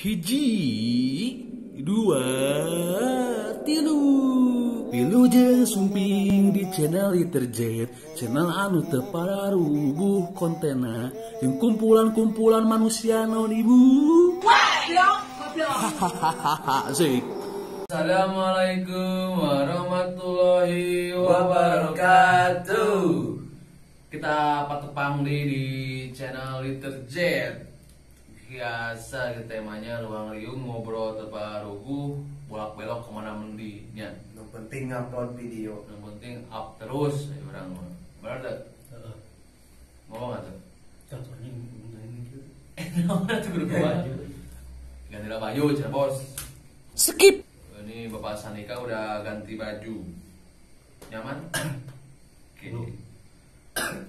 Hiji, dua, tilu. Wilujeng sumping di channel Literjet, channel anu teu pararuguh kontena jeung kumpulan-kumpulan manusia naon ibu. Hahaha, asik. Assalamualaikum warahmatullahi wabarakatuh. Kita patepang di channel Literjet. Biasa temanya luang riung ngobrol teu pararuguh, bolak belok kemana mendinya. Yang penting upload video. Yang penting up terus, ya orang mah. Benar tak? Heeh. Ngomong nggak tuh? Contohnya ini gitu. Naon tuh kudu kumaha? Ganti lah baju, cenah bos. Skip. Ini Bapak Sanika udah ganti baju. Nyaman? Oke.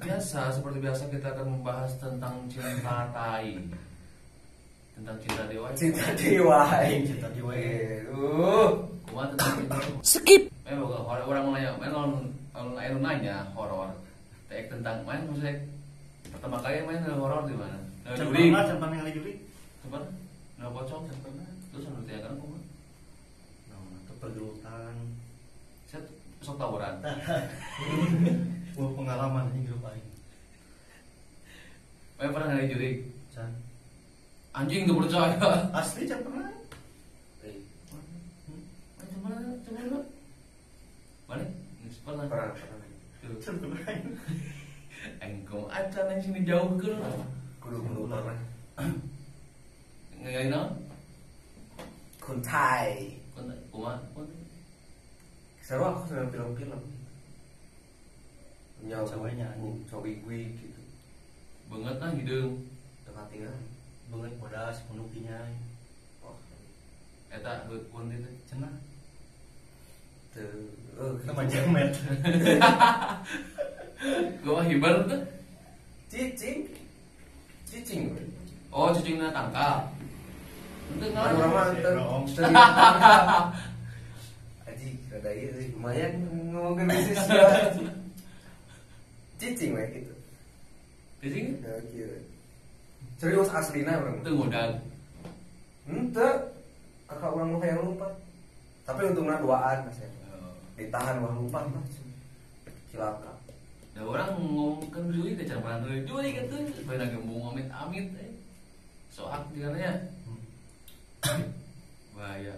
Biasa, seperti biasa kita akan membahas tentang cinta tai. Tentang cinta dewa. Cinta dewa. Cinta dewa. Kumaha tentang cinta? Skip. Boga horor orang mau nanya, main lawan nanya horor. Tek tentang main maksudnya pertama kali main horor di mana? Nah, juri. Pernah pernah ningali juri? Pernah. Nah, pocong pernah. Terus anu tanyakan kumaha? Nah, itu pergelutan. Saya sok tawuran. Wah, pengalaman ini grup aing. Main pernah ningali juri? Can. Anjing tuh percaya. Asli can pernah. Coba. Mana? Pernah. Pernah. Can pernah. Engkau acan yang sini jauh ke. Kudu pernah. Ngayain naon? Kuntai. Kuntai. Kumaha? Kuntai. Seru aku senang film-film. Nyawa ceweknya anjing, cowok gue gitu. Banget lah hideung. Tengah tinggal. Banget bodas penukinya. Oh. Eta heut kunti teh. Cenah. Teu sama jamet. Gua mah hibar tuh. Cicing. Cicing. Oh, cicingna tangkal. Henteu ngaran. Urang mah teu. Aji, rada ieu sih lumayan ngomongkeun bisnis ya. Cicing we gitu. Cicing? Ya kieu. Serius aslina urang. Teu ngudang. Henteu. Kakak urang mah hayang lompat. Tapi untungna duaan mas ya. Ditahan wah lompat mah. Cilaka. Da urang ngomongkeun juri teh can pernah juri kitu. Beuna gembung amit-amit eh. Soak dikarnya. Bahaya.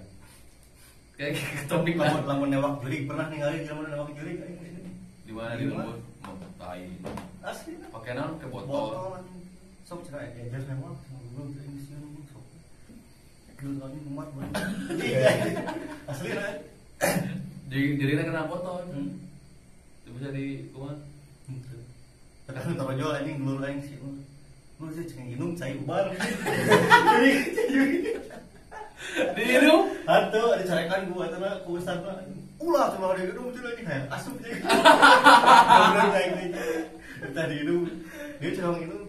Kayak ke topik lah. Lamun newak jurig pernah ningali lamun newak jurig aing di sini. Di mana di lembur? Mau tai. Asli. Pakai naon ke botol. Sok cenah diajar newak belum teh geus sieun sok. Geus anjing muat bener. Asli lah. Jadi kena botol. Itu bisa di kumaha? Henteu. Padahal torojol anjing dulur aing sih. Lu sih ceng inum cai ubar. Jadi di inum? Hantu dicarekan gua eta ku ustadna. Ulah cuma di inum cenah anjing hayang asup jeung. Goblok aing teh. Eta di inum. Dia cenah inum.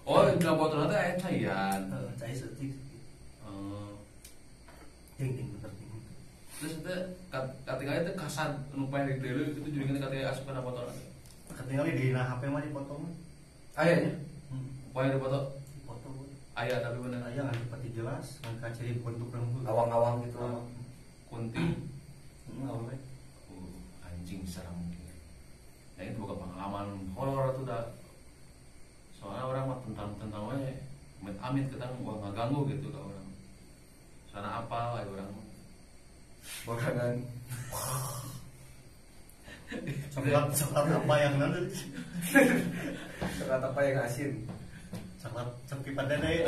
Oh, dina botol teh aya caian. Heeh, cai seutik. Oh. Ting ting bener ting. Terus teh katingali teh kasad nu paeh di deuleu itu juringan katingali asup kana botol. Katingali di HP mah dipotong. Aya nya? Paeh dipoto. Dipoto. Aya tapi bener aya ngan pati jelas, ngan kaciri bentuk rambut. Awang-awang gitu. Kunti. Heeh, awang. Anjing serem gitu. Nah itu bukan pengalaman horor tuh dah. Soalnya orang mah tentang we amit-amit kita gua ngaganggu gitu ke orang. Soalnya apa lah orang mah. Borangan. Coklat apa yang nanti? Coklat apa yang asin? Coklat coklat pada deh.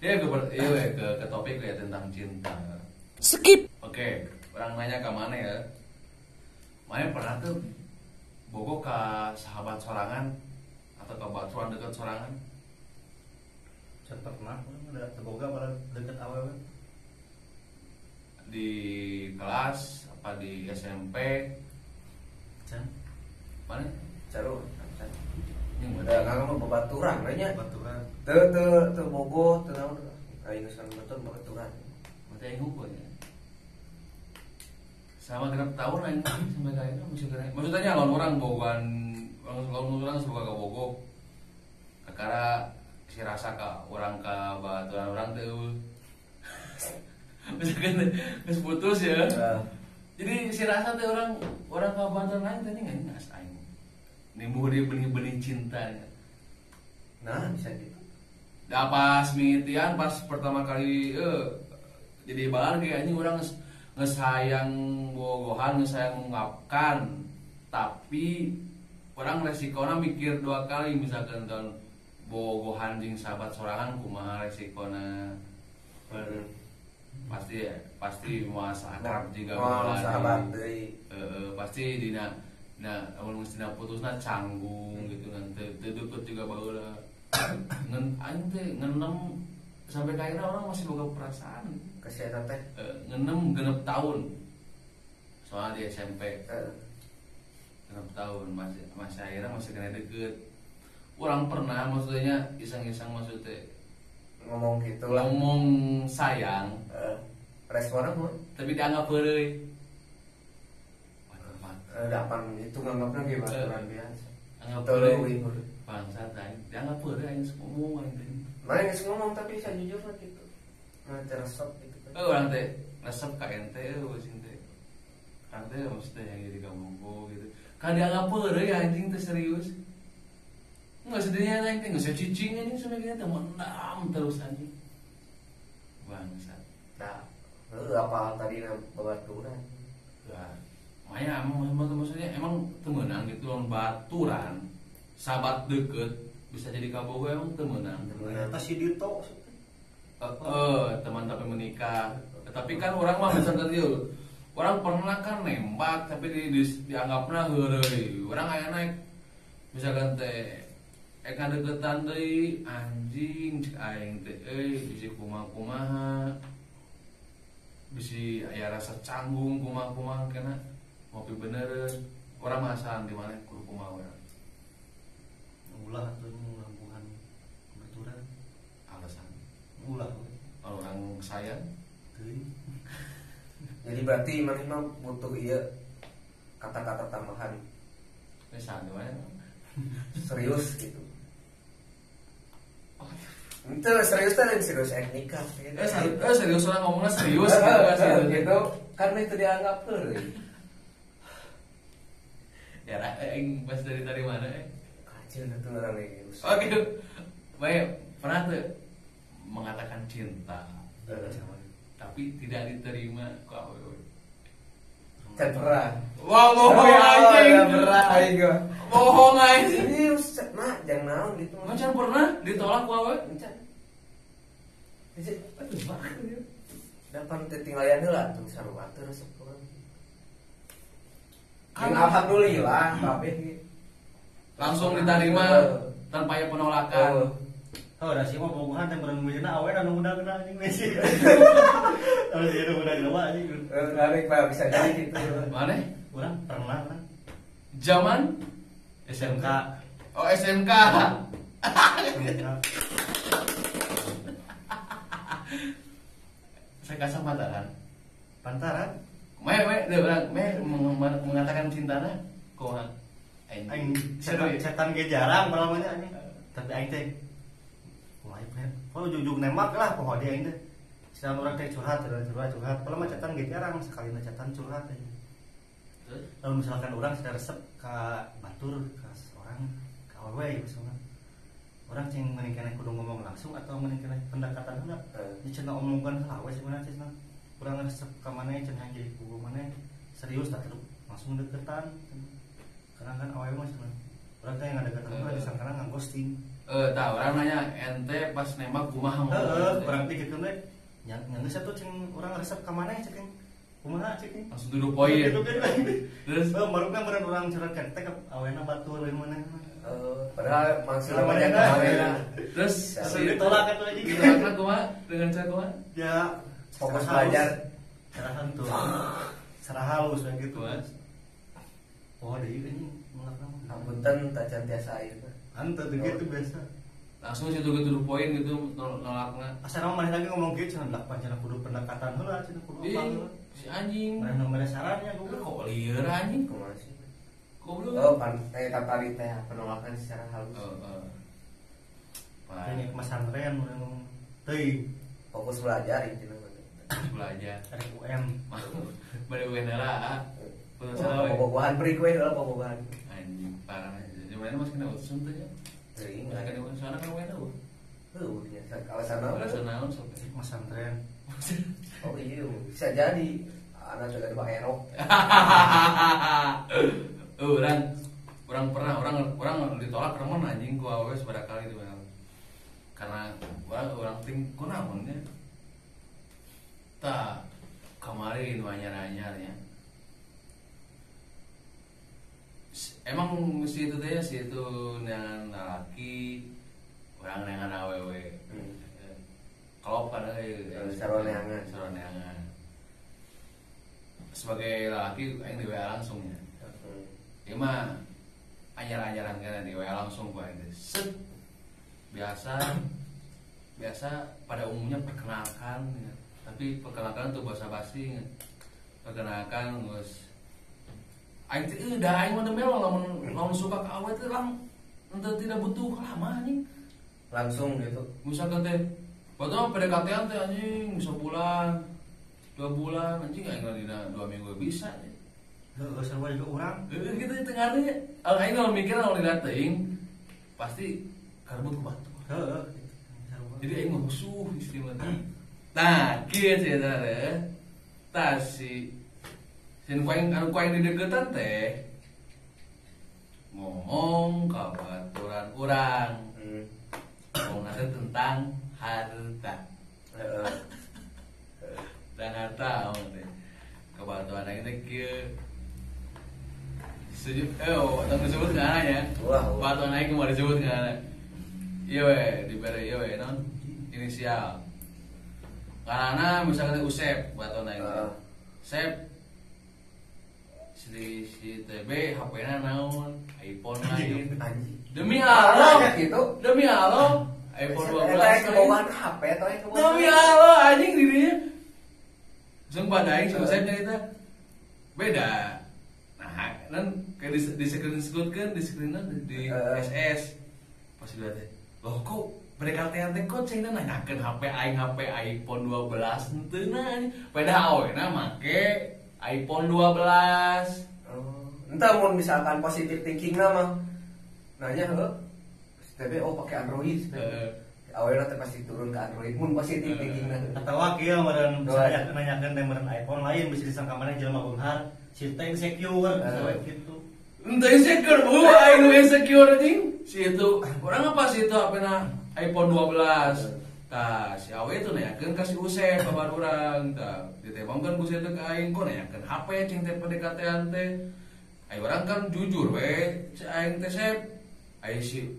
Ya ke topik ya tentang cinta. Skip. Oke, orang nanya ke mana ya? Mana pernah tuh bogo ke sahabat sorangan atau ke baturan dekat sorangan? Can pernah, udah teboga malah deket awewe. Di kelas apa di SMP? Can. Mana? Caru, can. Udah nggak mau bebaturan, kayaknya. Bebaturan. Teu teu teu bogo, teu naon. Aing geus betul bebaturan. Berarti aing hukum ya. Sama genap tahun aing sampai kayaknya masih kena. Maksudnya lawan orang bogoan, lawan orang sebagai bogo. Kakara si rasa ka urang ka baturan urang teh eueuh. Misalkan geus putus ya. Jadi si rasa teh orang ka baturan lain teh nya ngas aing. Nimbuh di benih-benih cinta. Nah, bisa gitu. Da pas mingitian pas pertama kali jadi balar ge anjing urang geus hayang bogohan, geus hayang mengungkapkan. Tapi orang resikona mikir dua kali misalkan tahun bogohan jeung sahabat sorangan kumaha resikona. Pasti pasti moal akrab juga moal sahabat deui. Pasti dina nah amun geus dina putusna canggung gitu kan teu deukeut juga baheula. Ngen aing teh ngenem sampai ka akhirna orang masih boga perasaan. Ka si eta teh ngenem 6 tahun. Soalnya di SMP. 6 tahun masih akhirnya masih kena deket. Orang pernah maksudnya iseng-iseng maksudnya ngomong gitu lah. Ngomong sayang. Responnya mah tapi dianggap heureuy. Dapan itu nganggapna ge baturan biasa. Anggap heureuy. Bangsat aing dianggap heureuy aing ngomong aing teh. Mana geus ngomong tapi sajujurna gitu. Nah, resep gitu kan. Urang teh resep ka ente eueuh sing teh. Kan teh maksudnya yang jadi kabogo gitu. Kan dianggap heureuy anjing teh serius. Enggak sedihnya aing teh geus cicing anjing sampe gini teh mendam terus anjing. Bangsat. Nah, heuh apa tadi babaturan. Lah, maya emang maksudnya emang teu meunang gitu lamun baturan sahabat deket bisa jadi kabogo emang teu meunang. Ternyata si Dito teman tapi menikah. Tapi kan orang mah misalkan ieu orang pernah kan nembak tapi dianggapna heureuy. Orang aya naik misalkan teh eka deketan deui anjing cek aing teh euy bisi kumaha-kumaha. Bisi aya rasa canggung kumaha-kumaha kena ngopi bener. Orang masalah di mana kudu kumaha urang. Ulah atuh ngampuhan baturan alasan. Ulah orang sayang teuing. Jadi berarti maneh mah butuh ieu kata-kata tambahan. Geus wae. Serius gitu. Itu serius teh lain serius ek nikah gitu. Serius orang ngomongnya serius gitu, gitu. Karena itu dianggap heureuy. Ya aing pas dari mana Kacil itu orang lagi. Oke. Baik, pernah tuh mengatakan cinta. Tapi tidak diterima ku awewe. Can pernah. Wah, bohong anjing. Can pernah aing mah. Bohong anjing. Serius, mah jangan naon gitu. Mah can pernah ditolak ku awewe? Can. Aduh, mah. Dapan teh tinggalan heula tuh sarua teh resep urang. Kan alhamdulillah kabeh langsung diterima tanpa ada penolakan. Oh, da sih mah bogohan teh meureun meureunna awe anu muda kena anjing Messi. Harus itu muda kena anjing. Menarik Pak, bisa jadi gitu. Mana? Urang pernah kan. Zaman SMK. Oh, SMK. Saya kasih pantaran. Pantaran? Meh, deh urang meh mengatakan cintana kumaha? Aing setan ge jarang malamnya anjing. Tapi aing teh kalau ujung-ujung nembak lah pokoknya dia ini sedang orang teh curhat. Kalau mah cetan ge jarang sekali mah cetan curhat aja. Lalu misalkan orang sudah resep ke batur ke seorang ke awewe misalkan orang cing mending keneh kudu ngomong langsung atau mending keneh pendekatan heula. Ini cenah omongkeun heula we sebenarnya cenah. Urang resep ka maneh cenah jadi kubu maneh serius tak terus langsung deketan. Karena kan awewe mah cenah urang teh ngadeketan heula disangkana ngaghosting. Tah urang nanya ente pas nembak kumaha ngomong. Heeh, urang teh kitu we. Nya geus atuh cing urang resep ka maneh cek kumaha cek langsung to the point. Terus marukna meureun urang curhat teh ka awena batur we maneh. Padahal maksudnya banyak kemana. Terus ditolak atuh anjing. Ditolakna kumaha dengan cara kumaha? Ya fokus belajar. Cara hantu. Cara halus we gitu. Oh, deui anjing nolakna mah. Hapunten tacan tiasa ayeuna. Hanteu teu gitu biasa. Langsung situ to the point gitu nolakna. Asa mah maneh lagi ngomong kieu cenah delapan cenah kudu pendekatan heula cenah kudu apa heula. Si anjing. Maneh nu mere sarannya goblok. Kok lieur anjing kumaha sih? Goblok. Oh, pan teh tadi teh penolakan secara halus. Heeh. masantren urang ngomong. Teuing fokus belajar intinya. Belajar. Arek UM. Bade UN heula. Putus salah we. Bobogohan break we heula bobogohan. Anjing parah. Zaman masih kena utusan teh nya. Teuing. Masih kena utusan soalna kan UN eueuh. Heuh nya alasan naon? Alasan naon sok masantren. Oh iya, bisa jadi anak juga di Erok. Orang pernah orang ditolak remen anjing ku awewe sabaraha kali di mana. Karena orang ting kunaon nya. Tah kamari nu anyar-anyar nya. Emang si itu teh si itu neangan lalaki, urang neangan awewe. Kalau pada saroneangan. Sebagai lelaki aing di WA langsung ya. Ieu mah anyar-anyaran kana di WA langsung ku aing teh. Set. Biasa pada umumnya perkenalkan ya. Tapi perkenalkan tuh basa-basi ya. Perkenalkan geus aing teh da aing mah melo lamun suka ka awe teh lang henteu tidak butuh lama anjing. Langsung gitu. Misalkan teh padahal PDKT-an teh anjing sebulan, 2 bulan anjing aing dina 2 minggu bisa. Heuh, sarua juga urang. Heuh kitu teu ngarti nya. Aing kalau mikir lamun dina teuing pasti karebut ku batur. Heuh, sarua. Jadi aing mah musuh istri mah. Nah, kieu cerita teh. Tah si nu aing anu ku aing dideukeutan teh ngomong ka baturan urang. Ngomong teh tentang harta. Dan harta ngomong teh. Kabaturan aing teh kieu. Setuju, tong disebut ngaranna nya. Baturan aing kumaha disebut ngaranna. Ieu we dibere ieu we naon? Inisial. Ngaranna misalkan Usep baturan aing teh. Sep si TB HP-na naon? iPhone lain. Demi Allah gitu. Demi Allah iPhone 12. Eta kebobohan HP atau kebobohan. Demi Allah anjing dirinya. Sumpah aing si Usep nyarita. Beda. Nah, kan kayak di screen-screenkeun, di screenan di SS. Pas dilihat teh, loh kok PDKT-an teh kok cenah nanyakeun HP aing HP iPhone 12 henteu na. Beda awena make iPhone 12. Oh, entah mun misalkan positive thinking na mah nanya heuh TB oh pakai Android. Awalnya teh pasti turun ke Android mun positive thinking na. Atawa kieu meureun misalnya nanyakeun teh meureun iPhone lain bisa disangka maneh jelema beunghar, si teh insecure gitu. Henteu insecure, aing nu insecure anjing. Si itu urang apa si itu HP-na iPhone 12. Tah, si awe itu nanyakeun ka si Usep kabar urang. Tah, ditembongkeun ku si itu ka aing kok nanyakeun HP cing teh PDKT-an teh. Aing urang kan jujur we, si aing teh Sep. Aing si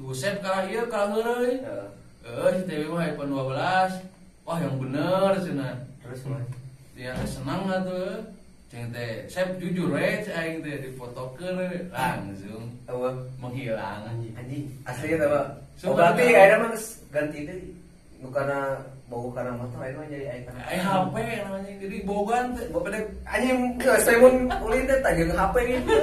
Usep kalah ieu kalah heureuy. Heeh, si TB mah iPhone 12. Wah, yang bener cenah. Terus mah dia teh senang atuh. Cing teh Sep jujur we, si aing teh difotokeun langsung menghilang anjing. Asli eta mah. Oh, berarti ayeuna mah geus ganti deui. Nu kana bau kana motor ayeuna mah jadi aya kana HP namanya. Jadi bogan teh pendek anjing geus saya mun ulin teh tah jeung HP gitu.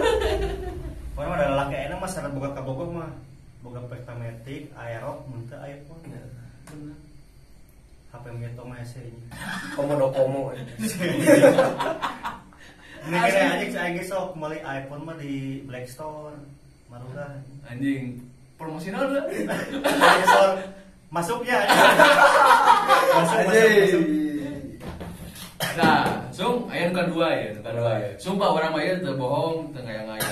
Urang mah da lalaki ayeuna mah syarat boga kabogoh mah. Boga Pertamatic, Aerox, mun teu iPhone. Bener. HP mieto mah hese nya. Komo dokomo. Ini kira anjing aing ge sok meuli iPhone mah di Black Store. Marurah. Anjing. Promosi naon lah? Black Store masuknya. Masuk. Nah, Sung, aya nu kadua ya, nu kadua ya. Sumpah urang mah ieu teu bohong, teu ngaya-ngaya.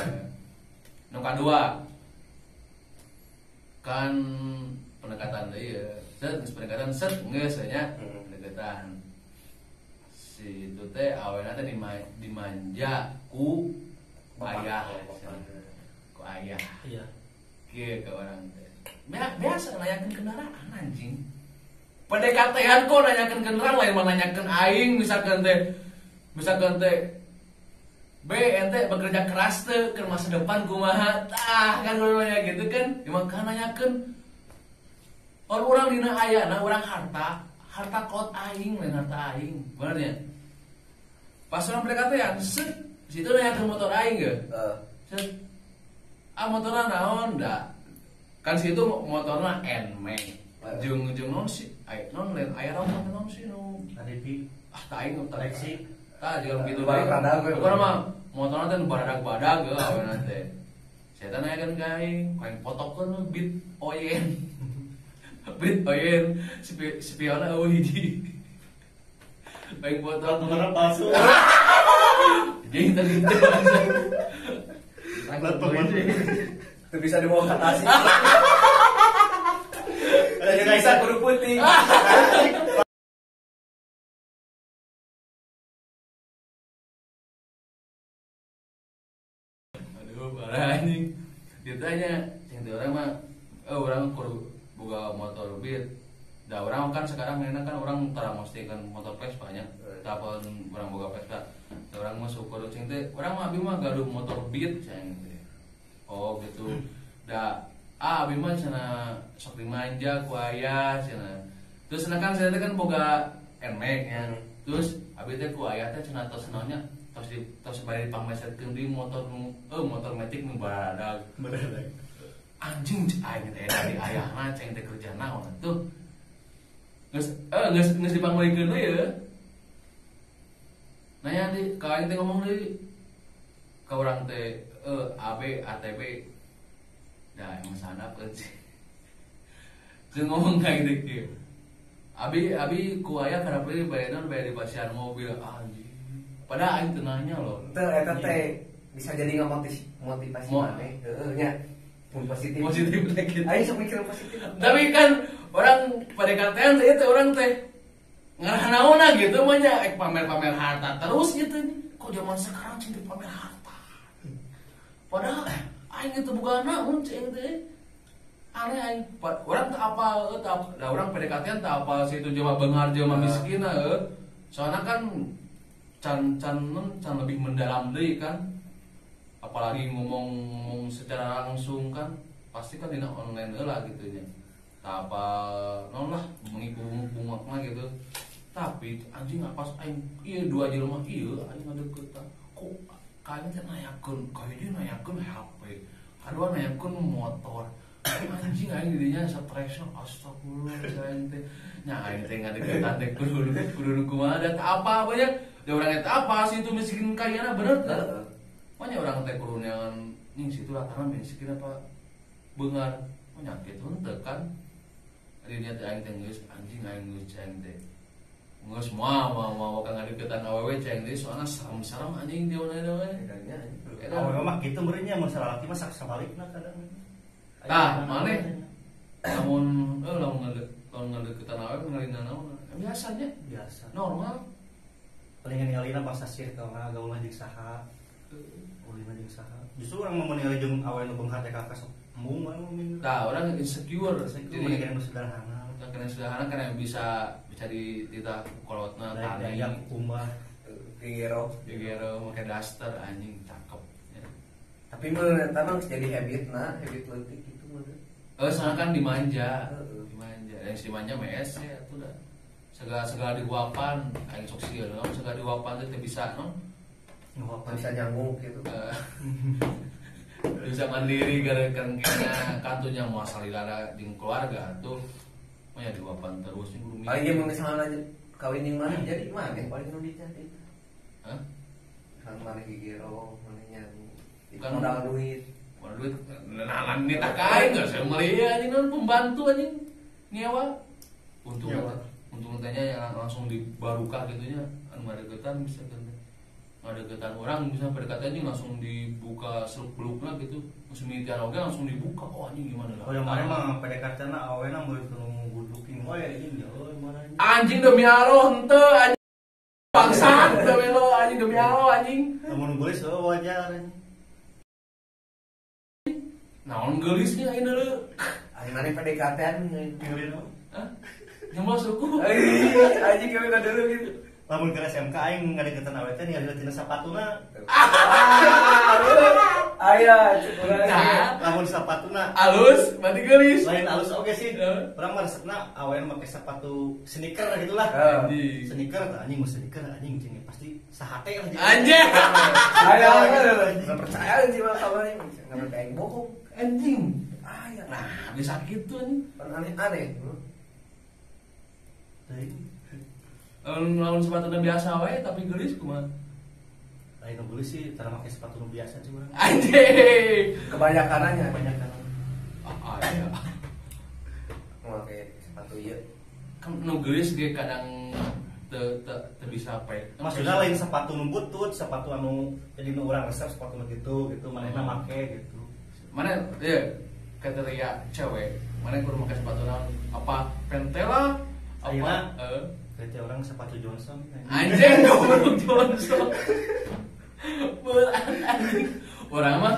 Nu kadua. Kan pendekatan deui ya. Set geus pendekatan set geus nya pendekatan. Si itu teh awena teh dimanja ku ayah. Ku ayah. Iya. Kieu ke orang teh. Biasa nanyakeun kendaraan anjing. PDKT-an kok nanyakeun kendaraan lain mah nanyakeun aing misalkan teh B ente bekerja keras teh ke masa depan kumaha tah kan nanya gitu kan emang kan nanyakeun orang dina ayana urang harta kot aing lain harta aing bener nya pas urang PDKT-an set situ nanyakeun motor aing ge set ah motorna naon da kan situ motorna Nmax. Non sih, non lain aya raung teh non sih nu ADP. Ah tah aing tah Lexi. Tah jeung kitu bae. Pokona mah motorna teh nu baradag-badag heuh awena teh. Setan aya kan ka aing, aing potokeun beat oyen. Beat oyen spiona eueuh hiji. Aing foto nomorna palsu. Jadi tadi itu itu bisa dibawa ke atas. Jadi bisa kudu putih. Aduh, parah anjing. Ditanya, cing teh orang mah orang kudu boga motor Beat. Da orang kan sekarang enak kan orang tara mostikeun motor Vespa nya. Tapon orang boga Vespa. Da orang mah syukur cing teh, urang mah abi mah gaduh motor Beat cing teh. Oh gitu. Da abi mah cenah sok dimanja ku ayah cenah. Terus cenah kan saya teh kan boga Nmax nya. Terus abi teh ku ayah teh cenah tos naonnya tos di tos bari dipangmesetkeun deui motor nu motor matic nu baradag. Baradag. Anjing aing teh dari ayahna cing teh kerja naon tuh. Geus geus dipangmeulikeun deui ye. Nanya di ka aing teh ngomong deui ka urang teh AB ATB. Dah emang sanap sih. Terus ngomong kayak gitu kieu. Abi ku aya karena beli bayaran bayar di pasian mobil anjing. Padahal aing teu nanya loh. Teu eta teh bisa jadi ngamotivasi maneh. Heueuh nya. Mun positif. Positif teh gitu. Aing sok mikir positif. Tapi kan orang PDKT-an teh itu orang teh ngarah naonna gitu mah nya ek pamer-pamer harta terus gitu. Kok zaman sekarang cinta pamer harta. Padahal aing itu bukan naon cing teh. Aneh aing orang teu apal da orang PDKT-an teu apal situ jelema beunghar jelema miskin heuh. Soalna kan can lebih mendalam deui kan. Apalagi ngomong secara langsung kan pasti kan dina online heula gitu nya. Teu apal naon lah mengikut-bungakna gitu. Tapi anjing pas aing ieu dua jelema ieu aing ngadeukeutan. Kok kayaknya teh nanyakeun, kayaknya nanyakeun HP, kadua nanyakeun motor. Anjing aing didinya stresna astagfirullah aing teh. Nya aing teh ngadeukeutan teh kudu kumaha da apa banyak. Da urang eta apa sih itu miskin kayana bener teh. Banyak orang teh kudu neangan ning situ latana miskin apa beungar. Banyak kitu henteu kan. Didinya teh aing teh geus anjing aing geus aing teh. Geus moal ka ngadeukeutan awewe ceng deui soalna serem-serem anjing di mana we. Awewe mah kitu meureun nya mun salalaki mah sak sabalikna kadang. Tah, maneh lamun lamun ngadeukeutan awewe ngalina naon? Biasanya, biasa. Normal. Paling ningalina bangsa circle mah gaulna jeung saha. Ulina jeung saha. Justru urang mah ningali jeung awewe nu beunghar teh ka sok embung wae mah. Tah, urang insecure. Jadi mendingan nu sederhana. Karena sederhana karena bisa di tita kolotna tani yang kumbah gigero make daster anjing cakep ya. Tapi mun eta mah geus jadi habitna, habit leutik gitu mah. Soalnya kan dimanja. Dimanja. Yang dimanja mes ya atuh dah. Segala dihuapan aing sok sieun, segala dihuapan teh bisa no. Nguapan bisa nyambung gitu. Bisa mandiri gara-gara kantunya moal salilana jeung keluarga tuh. Mah ya dihuapan terus nih kudu mikir. Paling ge mun misalnya kawin jeung maneh jadi maneh paling nu dicari. Hah? Kan maneh gigero, maneh nyambung. Modal duit. Modal duit. Nah, ini tak kain enggak saya meuli anjing non pembantu anjing nyewa. Untung tanya yang langsung dibarukah gitunya anu ngadeukeutan bisa kan. Ngadeukeutan orang bisa PDKT anjing langsung dibuka seluk-belukna gitu. Geus mimitian oge langsung dibuka. Oh anjing gimana lah. Oh yang mana mah PDKT na awena murid nu good looking wae anjing ya euy mana anjing. Anjing demi Allah henteu anjing. Bangsat demi Allah anjing demi Allah anjing. Lamun geulis heuh wajar anjing. Naon geulisnya aing deuleu. Aing mane PDKT-an ngeulin. Hah? Jempol suku. Anjing kami ka deuleu gitu. Lamun ke SMK aing ngadeukeutan awe teh ningali tina sapatuna. Aya cek urang. Lamun sapatuna alus berarti geulis. Lain alus oge sih. Urang mah resepna awe make sepatu sneaker gitulah. Sneaker tah anjing mun sneaker anjing cing pasti sahate lah. Anjing. Aya enggak percaya anjing mah kabarnya enggak percaya aing bohong. Anjing. Aya. Nah, bisa gitu anjing. Aneh-aneh. Teuing. Lamun sepatuna biasa wae tapi geulis kumaha? Lain nu geulis sih tara make sepatu nu biasa sih urang. Anjing. Kebanyakannya. Kebanyakan. Ah, iya. Make sepatu ieu. Kan nu geulis ge kadang teu bisa pe. Maksudnya lain sepatu nu butut, sepatu anu jadi nu urang resep sepatu nu gitu gitu manehna make gitu. Mana ieu kriteria cewek, mana kudu make sepatu naon? Apa pentela? Apa? Heeh. Kriteria orang sepatu Johnson. Anjing goblok Johnson. Berat anjing. Orang mah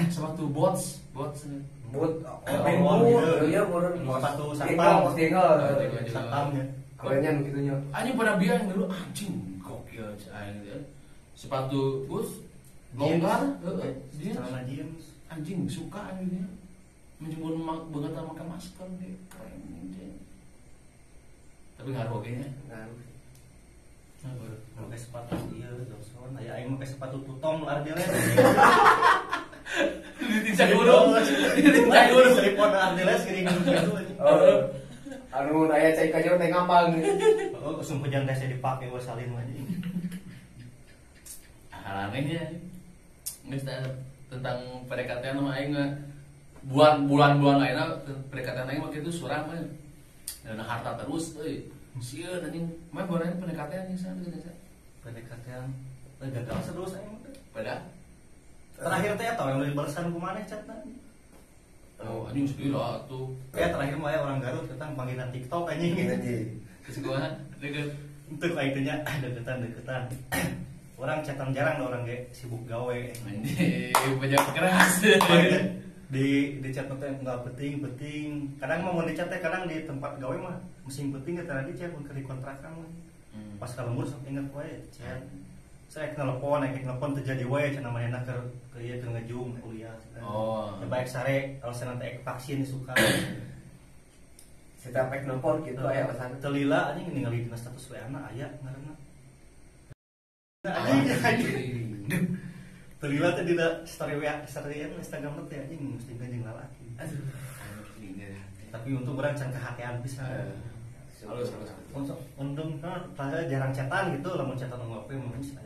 sepatu bots. Boot, boot, iya boot. Sepatu satpam. Satpamnya. Kerennya nu kitu nya. Anjing pada biar dulu anjing gokil aing teh. Sepatu boots longgar, heeh, celana jeans. Anjing suka anjing. Menjemput banget make masker ge keren anjing. Tapi ngaruh oge nya. Ngaruh. Make sepatu ieu Johnson, aya aing make sepatu tutong Ardiles. Ditincak gunung. Ditincak gunung. Seripon Ardiles geuning gitu anjing. Heeh. Anu aya cai ka jero teh ngambang. Heeh, usum hujan teh dipake we salin anjing. Hal anehnya. Geus tentang PDKT mah aing buat bulan-bulan lainna PDKT aing mah kitu surang mah. Dan harta terus euy. Sieun anjing. Mah boran PDKT anjing saha geus PDKT gagal terus aing mah. Pada terakhir teh eta yang balesan ku maneh chatna. Oh, anjing sedih lah tuh. Ya terakhir mah aya orang Garut tentang panggilan TikTok anjing. Terus gua deket untuk aing teh nya deketan-deketan. Orang chatan jarang orang ge sibuk gawe. Anjing, banyak keras. Di chat teh enggak penting-penting. Kadang mah mun di chat teh kadang di tempat gawe mah mesin penting eta di chat mun keur dikontrakan mah. Pas ka lembur sok inget wae chat. Saya telepon, naik telepon terjadi wae cenah manehna keur ieu keur ngejung kuliah. Oh. Ya baik sare alasan teh vaksin suka. Setiap ek nelpon gitu aya alasan. Teu lila anjing ningali dina status WA-na aya ngaranna. Anjing. Teu lila teh dina story WA, story Instagram teh anjing mesti jeung lalaki. Aduh. Tapi untung urang can kahatean pisan. Halus. Untung kan jarang chatan gitu, lamun chatan ngopi mungkin saya.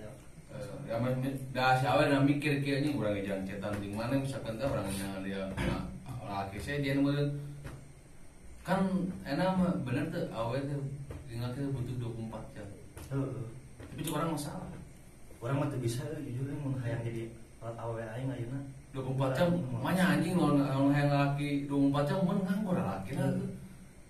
Ya dah si awe mikir kieu anjing urang jarang chatan jeung mana misalkan teh urang nya dia lalaki saya dia meureun kan enak mah bener teh awe teh tinggal teh butuh 24 jam. Heeh. Tapi cek orang masalah. Urang mah teu bisa jujur mun hayang jadi awe aing ayeuna 24 jam manya anjing lamun hayang lalaki 24 jam mun nganggur lalaki lah tuh.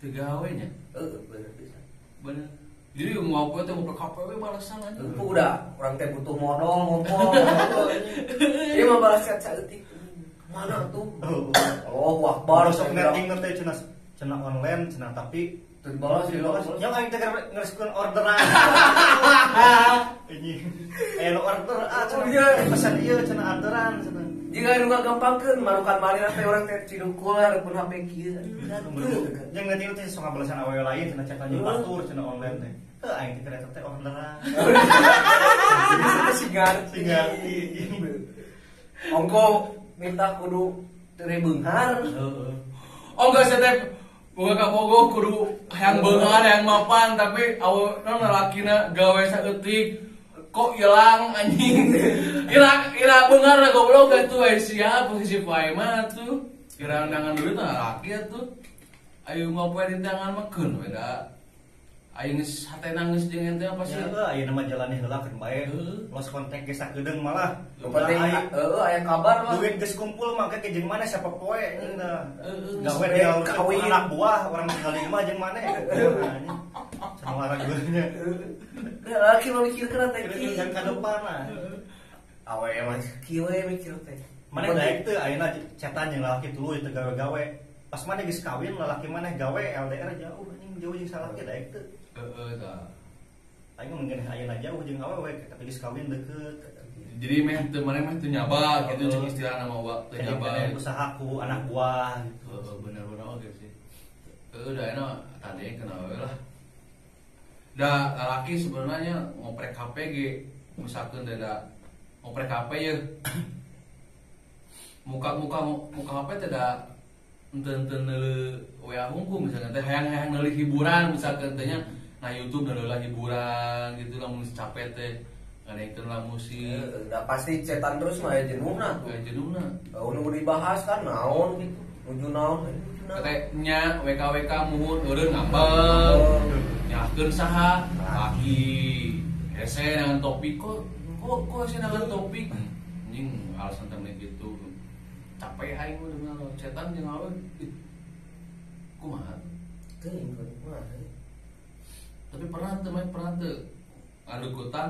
Teu gawe nya. Heeh, bener bisa. Bener. Jadi ngopi teh ngopi KPW balasan aja. Itu udah orang teh butuh modal ngompol. Dia mah balas chat saeutik. Mana tuh? Allahu Akbar. Sok netting teh cenah cenah online cenah tapi teu dibalas dibalas. Nya aing teh ngereskeun orderan. Anjing. Aya nu order ah cenah pesan ieu cenah orderan cenah. Jika nu gampangkeun marukan malina teh urang teh cidukul hareupeun HP kieu. Jeung netting teh sok ngabalasan awewe lain cenah chat anjing batur cenah online teh. Heuh aing teh teh orderan. Jadi sing ngarti. Ongko minta kudu teu beunghar. Heeh. Ongko teh boga kabogoh kudu hayang beunghar hayang mapan tapi awe non lalakina gawe saeutik kok ilang anjing. Ilang ira beunghar lah goblok atuh we sia posisi poe mah atuh. Ira undangan duit mah lalaki atuh. Ayo ngopi di tangan mah keun we da. Aing geus hatena geus jeung ente apa sih? Ya ayeuna mah jalani heula keun bae. Los kontak ge sakedeung malah. Nu penting heueuh aya kabar lah. Duit geus kumpul mah ke jeung maneh siapa poe anjing da. Gawe dia kawin anak buah urang tinggal di imah jeung maneh. Sama rageunya. Laki mah mikirkeun teh kieu. Yang ka depan lah. Awe mah kieu we mikir teh. Maneh daek teu ayeuna chatan jeung lalaki tuluy teu gawe-gawe. Pas maneh geus kawin lalaki maneh gawe LDR jauh anjing jauh jeung salaki daek teu. Heeh tah. Aing mah mungkin ayeuna jauh jeung awewe tapi geus kawin deket. Jadi meh teu maneh meh teu nyaba gitu cek istilahna mah wa teu nyaba. Usahaku anak buah gitu. Heeh bener-bener oge sih. Heeh da enak tadi kenal we lah. Da lalaki sebenarnya ngoprek HP ge misalkeun da ngoprek HP ye. Muka-muka muka HP teh da Enten neuleuh WA hungkul misalkan teh hayang-hayang neuleuh hiburan misalkan teh nya na YouTube neuleuh hiburan gitu lamun capek teh ngadengekeun lah musik. Udah pasti cetan terus mah aya jenuhna tuh. Aya jenuhna. Bau nu dibahas kan naon gitu. Nuju naon. Kata nya WKWK muhun eureun ngambek. Nyalahkeun saha? Laki. Hese dengan topik kok hese dengan topik. Anjing alasan teh gitu. Capek aing mah dengan cetan jeung awe. Kumaha? Teuing kumaha. Tapi pernah teu mah pernah teu ngadukutan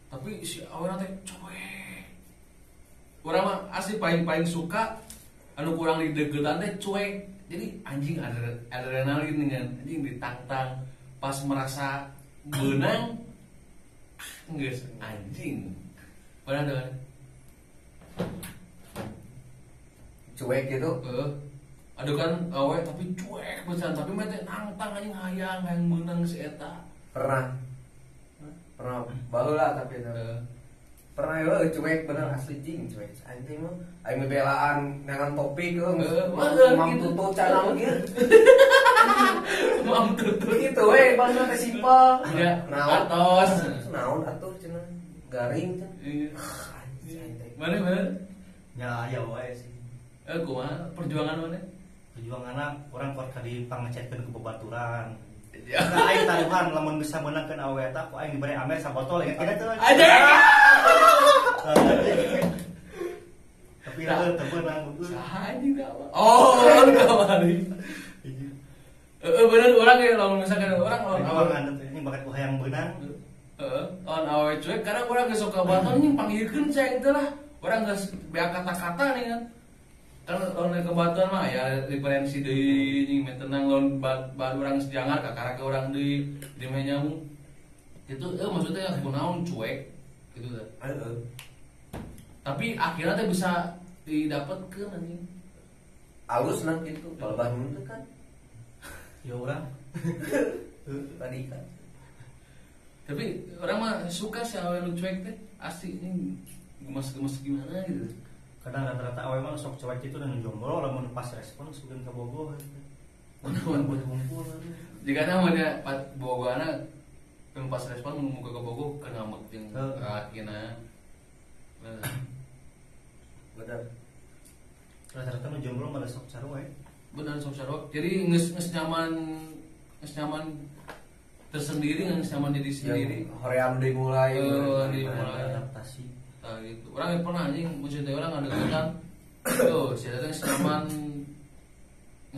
tapi si awena teh cuek. Urang mah asli paling suka anu kurang didegetan teh cuek. Jadi anjing adrenalin dengan anjing ditantang pas merasa beunang geus anjing. Pernah teu? Cuek gitu. Aduh kan awe tapi cuek pisan tapi mah teh nangtang anjing hayang meunang si eta. Pernah. Pernah baheula tapi itu. Pernah eueuh cuek bener asli jing cuek. Anjing mah aing bebelaan dengan topik eueuh mam tutut cara kieu. Mam tutut kitu we bangsa teh simpel. Ya, naon atos. Naon atuh cenah garing cenah. Iya. Mana? Nya aya wae sih. Kumaha perjuangan mana? Perjuanganna urang kuat ka dipangecetkeun ku babaturan. Nah, aing taruhan lamun bisa meunangkeun awe eta ku aing dibere amer sabotol inget kena teu. Anjing. Tapi heuh teu meunang. Saha anjing da? Oh, kamari. Heeh bener urang ge lamun misalkan urang lawan ini bakat ku hayang beunang. Heeh, lawan awe cuek kadang urang geus sok ka batur anjing panggilkeun cai teh lah. Urang geus beak kata-kata nih kan. Kan lawan ke batuan mah ya referensi deui jeung tenang lawan baru urang sejangar kakara ke urang deui di meh nyambung. Itu maksudnya kunaon cuek gitu teh. Heeh. Tapi akhirnya teh bisa didapetkeun anjing. Alus nah gitu, balbah mun teh kan. Ya urang. Tadi kan. Tapi orang mah suka sih awe nu cuek teh asli ini gemes-gemes gimana gitu. Kadang rata-rata awe mah sok cuek itu dan jomblo lamun pas respon sugan ka bogoh. Mun buat ngumpul. Jika namanya bogana pas respon muka ka bogoh keur ngambek jeung lalakina. Bener. Rata-rata nu jomblo mah sok sarua we. Bener sok sarua. Jadi geus nyaman tersendiri, geus nyaman jadi sendiri. Hoream deui mulai. Adaptasi. Nah, gitu. Orang yang pernah anjing maksudnya orang ada ketan tuh si eta geus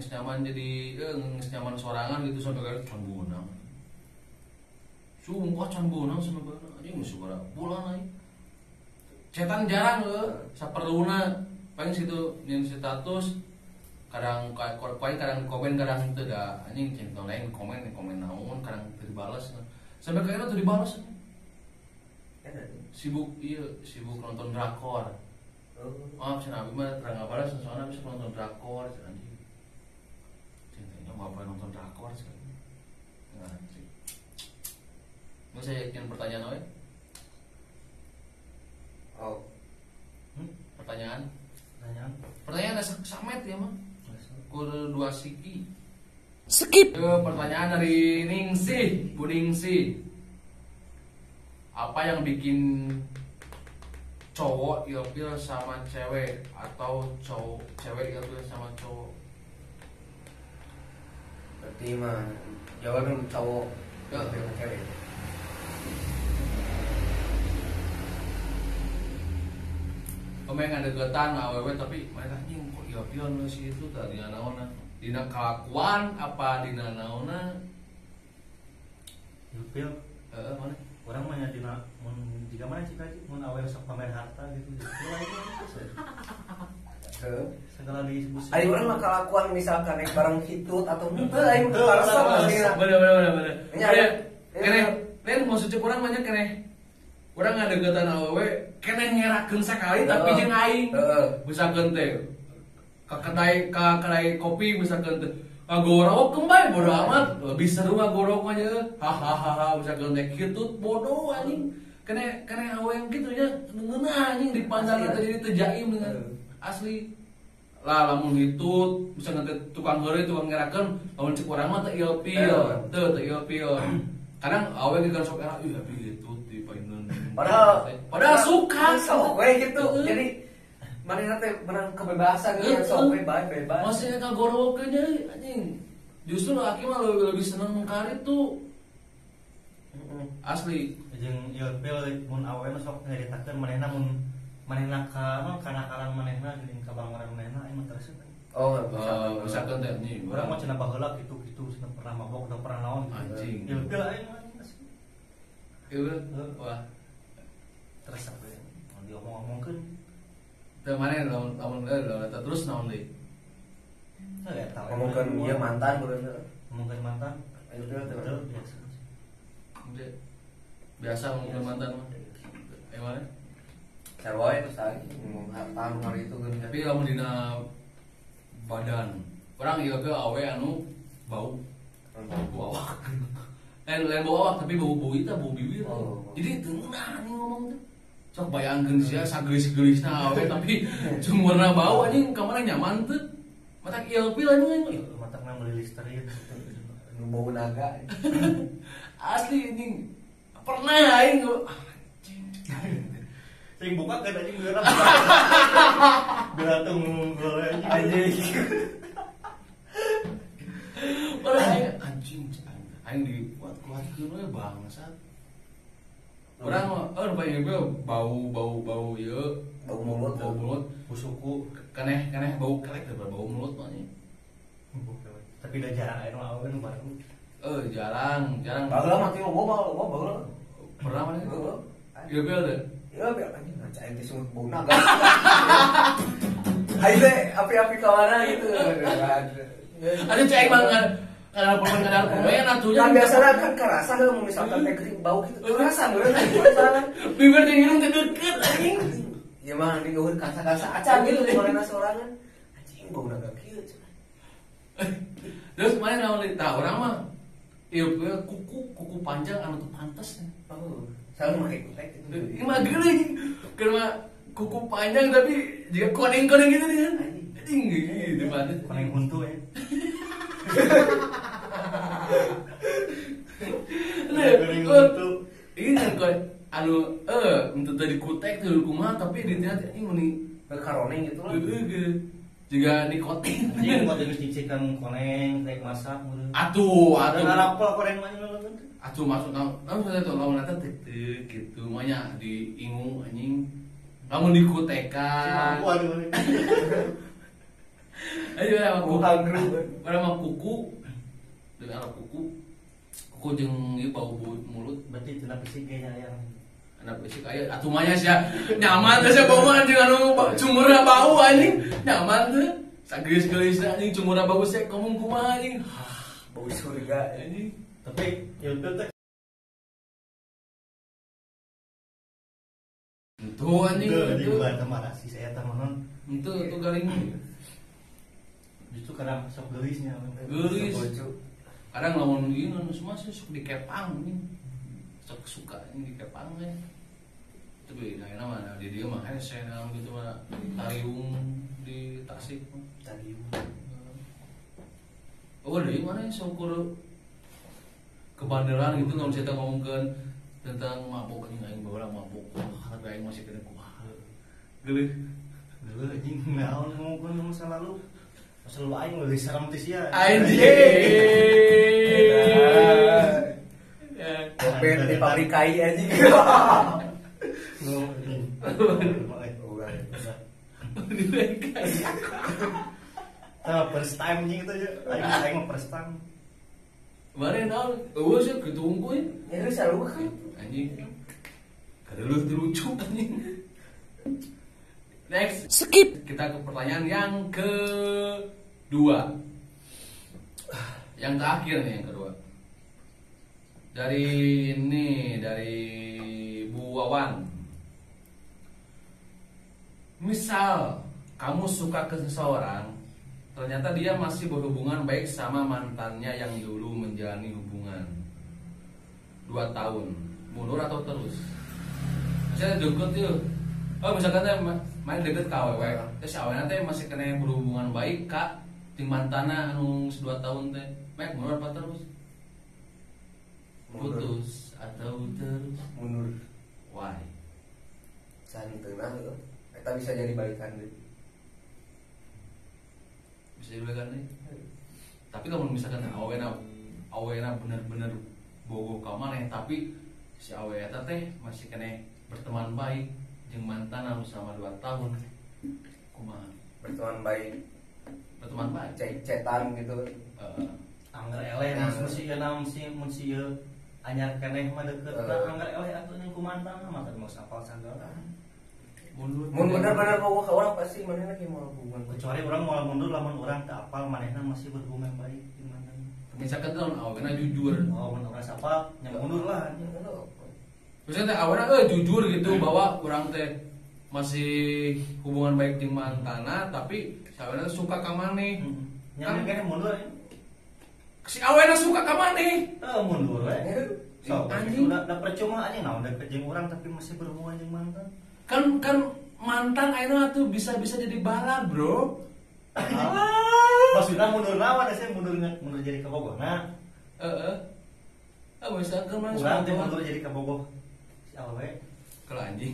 nyaman jadi geus nyaman sorangan gitu sampai ka can beunang. Sumpah can beunang sampai beunang anjing geus sabaraha bulan aing. Cetan jarang heuh, saperluna paling situ nyen status kadang koin kadang komen kadang teu da anjing centong lain komen naon kadang teu dibales. Sampai ka teu dibales. Sibuk iya, sibuk nonton drakor. Maaf cenah abi mah terang ngabalas soalnya bisa nonton drakor cenah anjing. Cintanya mau apa nonton drakor cenah. Anjing. Mau saya yakin pertanyaan we? Oh. Pertanyaan? Pertanyaan ada samet ya mah. Kur 2 siki. Skip. Pertanyaan dari Ningsih, Bu Ningsih. Apa yang bikin cowok ilfil sama cewek atau cowok cewek ilfil sama cowok? Berarti mah jawabnya cowok ilfil sama cewek. Pemain ada getan awewe tapi mereka anjing kok ilfil nu si itu tadi naonna? Dina kelakuan apa dina naonna? Ilfil? Heeh, mana? Orang mah nya dina mun jiga mana sih kaji mun awewe sok pamer harta gitu. Heeh. Segala disebut. Ari urang mah kalakuan misalkan naik bareng hitut atau henteu aing teu karesep aslinya. Bener. Keneh, lain maksud urang mah nya keneh. Urang ngadeukeutan awewe keneh ngerakeun sakali tapi jeung aing. Misalkeun teh ka kedai kopi misalkeun teh ngagorok kembali bodo amat lebih seru ngagorok mah nya hahaha misalkeun teh kitu bodoh anjing kene awe yang kitu nya ngeunah anjing dipandang teh jadi teu jaim dengan asli Lah lamun hitut bisa nanti tukang heureuy tukang ngerakeun lamun cek urang mah teu ilfil, teu ilfil. Kadang awe ge kan sok era ih tapi hitut di paineun. Padahal suka sok we gitu. Jadi manehna teh menang kebebasan gitu sok we bae bebas. Masih kagorowokeun deui anjing. Justru laki mah lebih seneng karit tuh. Asli jeung ilfil mun awe mah sok nyaritakeun manehna mun manehna ka kanakalan manehna jeung kabangaran manehna aing mah terus. Oh, misalkan teh nih urang mah cenah baheula kitu-kitu cenah pernah mabok atau pernah naon anjing. Ilfil aing mah. Ilfil. Wah. Terus apa ya? Mun diomong-omongkeun teh maneh lamun eta terus naon deui? Teu eta. Ngomongkeun ieu mantan bener. Ngomongkeun mantan. Ilfil teh biasa. Biasa ngomongkeun mantan mah. Emang sarua itu tadi ngomong harta hari itu kan. Tapi lamun dina badan orang ieu ge awe anu bau bau awak. Lain bau awak tapi bau eta bau bibir. Oh. Jadi teu ngeunah anjing ngomong teh. Sok bayangkeun sia sagelis-geulisna awe tapi cumurna bau anjing ka mana nyaman teu. Matak ilfil anjing. Matakna meuli Listerine nu bau naga. Asli anjing. Pernah aing anjing. Sing buka kan anjing beurang. Beratung anjing. Anjing. Padahal aing anjing aing dikuat-kuatkeun we bangsat. Urang mah eueuh ieu bau ieu, bau mulut, bau mulut, busuku, keneh bau kelek teh bau mulut mah nya. Tapi udah jarang aing mah awewe nu bareng. Jarang. Baheula mah kieu loba baheula. Pernah mana? Ieu bel teh. Ya biar anjing ngaca aing teh sungut bau naga. Aing teh api-api ka mana gitu. Aduh cek aing mah kadar permen atuh. Kan biasana kan kerasa heuh mun misalkan teh kering bau gitu. Kerasa meureun anjing. Bibir jeung irung teh deukeut anjing. Ya mah anjing eueuh kasa-kasa acan gitu manehna sorangan. Anjing bau naga kieu cenah. Terus mana naon deui? Tah urang mah ieu kuku panjang anu teu pantes. Oh. Selalu pakai kutek gitu. Ini mah geuling. Karena kuku panjang tapi jika koneng-koneng gitu nih kan. Anjing gitu banget. Koneng huntu ya. Koneng huntu. Ini kan anu untuk tadi kutek tuh kumaha tapi di tina anjing meni karoneng gitu lah. Heeh. Juga nikotin. Anjing buat geus dicikan koneng rek masak. Atuh. Ngarapel koneng mah. Atuh masuk kamu saya tuh lamun eta teu gitu mah nya diingu anjing. Lamun dikutekan. Ayo mah kuku. Urang mah kuku. Deui ala kuku. Kuku jeung ieu bau mulut berarti cenah fisik ge nya aya. Anak fisik aya atuh mah nya sia nyaman teh sia bau mah anjing anu cumurna bau anjing. Nyaman teh. Sageus-geulisna anjing cumurna bau sia ngomong kumaha anjing. Bau surga anjing. Tapi ilfil teh itu anjing itu eta mah rasis eta mah non itu garing justru kadang sok geulisnya geulis kadang lamun ieu anu semua sih sok dikepang anjing sok suka anjing dikepang we tapi ayeuna mah di dieu mah hese naon gitu mah tariung di Tasik tariung oh deui mana syukur kebandelan gitu nggak bisa ngomongkeun tentang mabok anjing aing baheula mabok tapi aing masih kena kumaha geuleuh geuleuh anjing naon ngomongkeun masa lalu aing leuwih serem teh sia anjing Kopet di pabrik kai anjing ngomong first time anjing itu aing mah first time. Mana naon? Eueuh sih kitu unggul. Ya geus sarua kan. Anjing. Kareuleuh teu lucu anjing. Next, skip. Kita ke pertanyaan yang kedua. Yang terakhir nih yang kedua. Dari ini, dari Bu Wawan. Misal kamu suka ke seseorang, ternyata dia masih berhubungan baik sama mantannya yang dulu menjalani hubungan 2 tahun, mundur atau terus? Misalnya deket tuh, Oh misalkan teh main deket ka awewe, terus si awena teh masih kena berhubungan baik ka jeung mantana anu 2 tahun teh. Baik mundur apa terus? Putus atau terus? Mundur. Why? Santeuna heuh. Eta bisa jadi balikan deui. Bisa jadi balikan deui. Tapi kalau misalkan awena bener-bener bogoh ka maneh tapi si awe eta teh masih kena berteman baik jeung mantan anu selama 2 tahun. Kumaha? Berteman baik. Berteman baik. Cek-cetan gitu. Angger eleh mesti ieu naon sih mun si ieu anyar keneh mah deukeut angger eleh atuh ning ku mantan mah teh mah apal sagala. Mundur. Mun bener-bener bogoh ka urang pasti manehna ge moal hubungan. Kecuali urang moal mundur lamun urang teu apal manehna masih berhubungan baik jeung mantan. Misalkan teh lamun awena jujur. Oh, mun urang apal nya mundur lah. Misalnya teh awena jujur gitu bahwa urang teh masih hubungan baik jeung mantana tapi si awena suka ka maneh. Nya kan mundur. Si awena suka ka maneh. Heuh mundur we. So, anjing udah percuma anjing naon deket jeung urang tapi masih berhubungan jeung mantan. Kan mantan ayeuna tuh bisa jadi bala, bro. Maksudna mundur naon sih mundur jadi kabogohna. Heeh. Ah misalkan maneh urang teh mundur jadi kabogoh si awewe. Kalau anjing.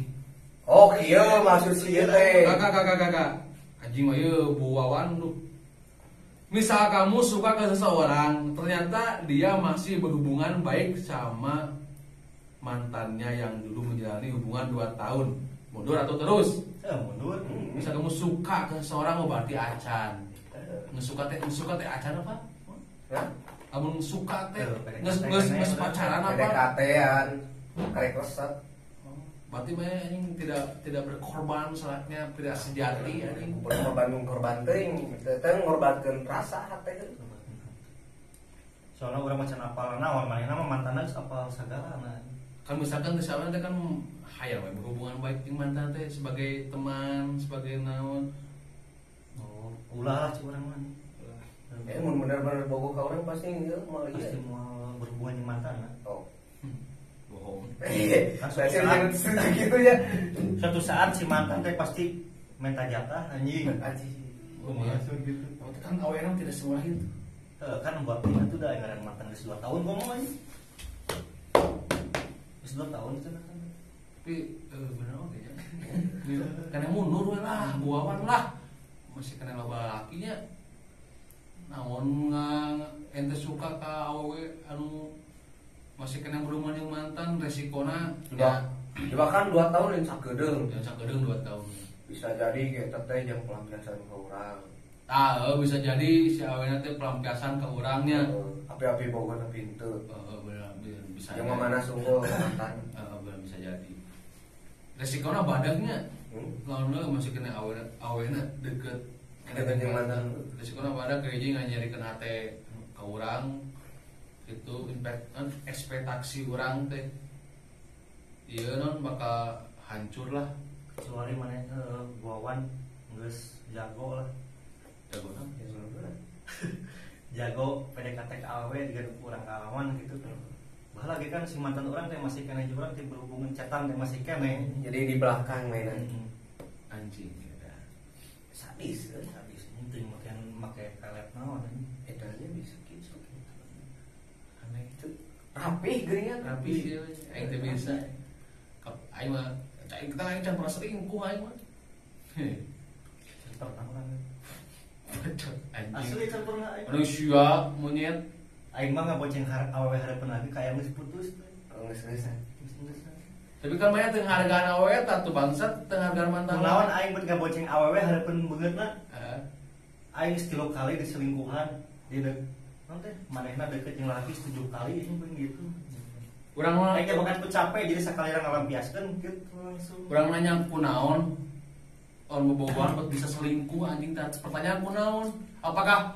Oh, kieu maksud si ieu teh. Kakak. Anjing mah ieu buawan lu. Misal kamu suka ke seseorang, ternyata dia masih berhubungan baik sama mantannya yang dulu menjalani hubungan 2 tahun. Mundur atau terus? Mundur. Misal kamu suka ke seseorang, oh berarti acan. Ngesuka teh acan apa? Hah? Kamu suka teh nges pacaran apa? PDKT-an, karek resep. Berarti mah anjing tidak berkorban salatnya, tidak sejati anjing. Berkorban teuing, teh ngorbankeun rasa hate. Soalnya urang macan apal naon manehna mah mantanna geus apal sagalana. Kan misalkan teh sawana teh kan hayang we berhubungan baik jeung mantan teh sebagai teman, sebagai naon. Oh, ulah lah cik urang mah. Mun bener-bener bogoh ka urang pasti ieu moal ieu. Pasti moal berhubungan jeung mantan. Oh. Bohong. Saya gitu ya. Suatu saat si mantan teh pasti minta jatah anjing. Anjing. Kumaha gitu. Kan awena tidak semurah itu. Kan buat itu udah ngaran mantan geus 2 tahun ngomong anjing. Geus 2 tahun cenah. Tapi bener oge ya. Kana mundur we lah, buawan lah. Masih kena loba lakinya. Naon ente suka ka awewe anu masih kena berhubungan jeung mantan resikona ya bahkan 2 tahun yang sakedeung. Yang sakedeung 2 tahun. Bisa jadi eta teh jeung pelampiasan ka urang. Tah, bisa jadi si awena teh pelampiasan ka urangnya. Api-api boga tapi henteu. Heeh, bener bisa. Yang mana sungguh mantan. Heeh, bener bisa jadi. Resikona badagnya. Lamun masih kena awena deket deket jeung mantan. Resikona badag hiji nganyerikeun hate ka urang. Itu impact ekspektasi orang teh iya non bakal hancur lah kecuali mana buawan geus jago lah jago non jago PDKT ke awewe juga kurang kawan gitu bah lagi kan si mantan orang teh masih kena jurang teh berhubungan cetan teh masih kene jadi di belakang mainan anjing ya sadis sadis itu make kalet naon edannya bisa gitu aneh itu rapih geuningan rapih sih aing teh bisa aing mah aing kita aing can pernah selingkuh aing mah can pernah urang anjing asli can pernah aing manusia monyet aing mah ngaboceng awewe hareupeun lagi ka aya geus putus geus-geusan tapi kan mah teu ngahargaan awewe tah tuh bangsat teu ngahargaan mantan lawan aing beut ngaboceng awewe hareupeun beungeutna aing geus 3 kali diselingkuhan di nanti manehna deket jeung laki 7 kali ini pun gitu. Urang mah aing bahkan ku capek jadi sakali urang ngalampiaskeun gitu langsung. Urang nanya kunaon on bobogohan buat bisa selingkuh anjing tah pertanyaan kunaon? Apakah